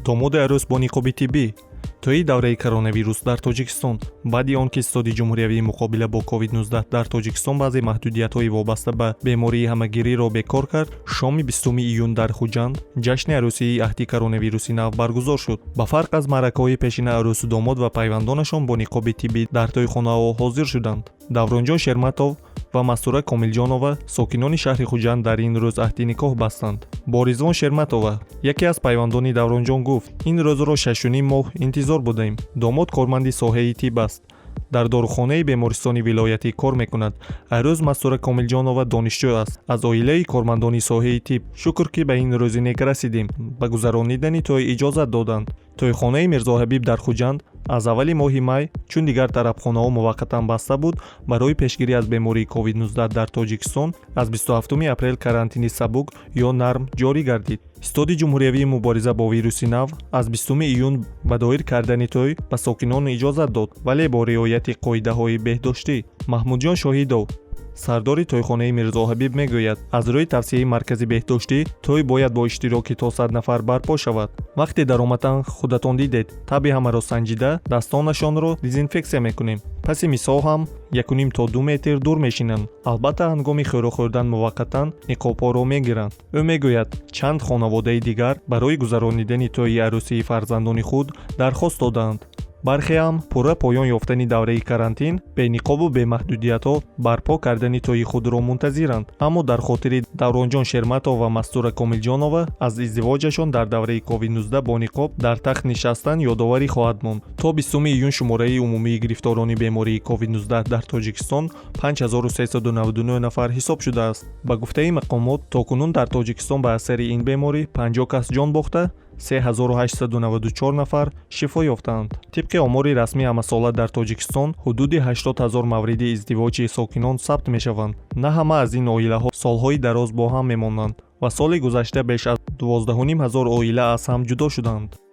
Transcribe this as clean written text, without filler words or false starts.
Домоди арӯс бо ниқоби тиббӣ. Тӯи давраи коронавирус дар Тоҷикистон. Баъди он ки Ситоди ҷумҳуриявии муқобила бо COVID-19 дар Тоҷикистон баъзе маҳдудиятҳои вобаста ба бемории ҳамагириро бекор кард, шоми 20 июн дар Хуҷанд ҷашни арӯсии аҳди коронавируси нав баргузор шуд. Ба фарқ аз маъракаҳои пешина, арӯсу домод ва пайвандонашон бо ниқоби тиббӣ дар тӯйхонаҳо ҳозир шуданд. Давронҷон Шерматов ва Мастура Комилҷонова, сокинони шаҳри Хуҷанд, дар ин рӯз аҳди никоҳ бастанд. Боризвон Шерматова, яке аз пайвандони Давронҷон, гуфт: «Ин рӯзро 6,5 моҳ интизор будаем. Домод корманди соҳаи тиб аст, дар дорухонаи бемористони вилоятӣ кор мекунад. Арӯз Мастура Комилҷонова донишҷӯ аст, аз оилаи кормандони соҳаи тиб. Шукр, ки ба ин рӯзи нек расидем, ба гузаронидани тӯй иҷозат доданд». Тӯйхонаи Мирзоҳабиб дар Хуҷанд аз аввали моҳи май, чун дигар тарабхонаҳо муваққатан баста буд барои пешгирӣ аз бемории COVID-19 дар Тоҷикистон, аз 27 апрел карантини сабук ё нарм ҷорӣ гардид. Ситоди ҷумҳуриявии мубориза бо вируси нав аз 20 июн ба доир кардани тӯй ба сокинон иҷозат дод, вале бо риояти қоидаҳои беҳдоштӣ. Маҳмудҷон Шоҳидов, сардори тӯйхонаи Мирзоҳабиб, мегӯяд, аз рӯи тавсияи маркази беҳдоштӣ тӯй бояд бо иштироки то 100 нафар барпо шавад. «Вақте даромадан, худатон дидед, табъи ҳамаро санҷида, дастонашонро дезинфексия мекунем. Паси мизҳо ҳам 1,5 то 2 метр дур мешинанд. Албатта, ҳангоми хӯрок хӯрдан муваққатан ниқобҳоро мегиранд». Ӯ мегӯяд, чанд хонаводаи дигар барои гузаронидани тӯйи арӯсии фарзандони худ дархост додаанд. Бархеам пурра поён ёфтани давраи карантин, бениқобу бемаҳдудиятҳо барпо кардани тӯйи худро мунтазиранд. Аммо дар хотири Давронҷон Шерматов ва Мастура Комилҷонова аз издивоҷашон дар давраи COVID-19 бо ниқоб дар тахт нишастан ёдоварӣ хоҳад монд. То 20 июн шумораи умумии гирифторони бемории COVID-19 дар Тоҷикистон 5399 нафар ҳисоб шудааст. Ба гуфтаи мақомот, то кунун дар Тоҷикистон ба асари ин беморӣ 50 кас ҷон бохта, 3894 нафар шифо ёфтаанд. Тибқи омори расмӣ, ҳамасола дар Тоҷикистон ҳудуди 80 ҳазор мавриди издивоҷи сокинон сабт мешаванд. На ҳама аз ин оилаҳо солҳои дароз бо ҳам мемонанд ва соли гузашта беш аз 12,5 ҳазор оила аз ҳам ҷудо шуданд.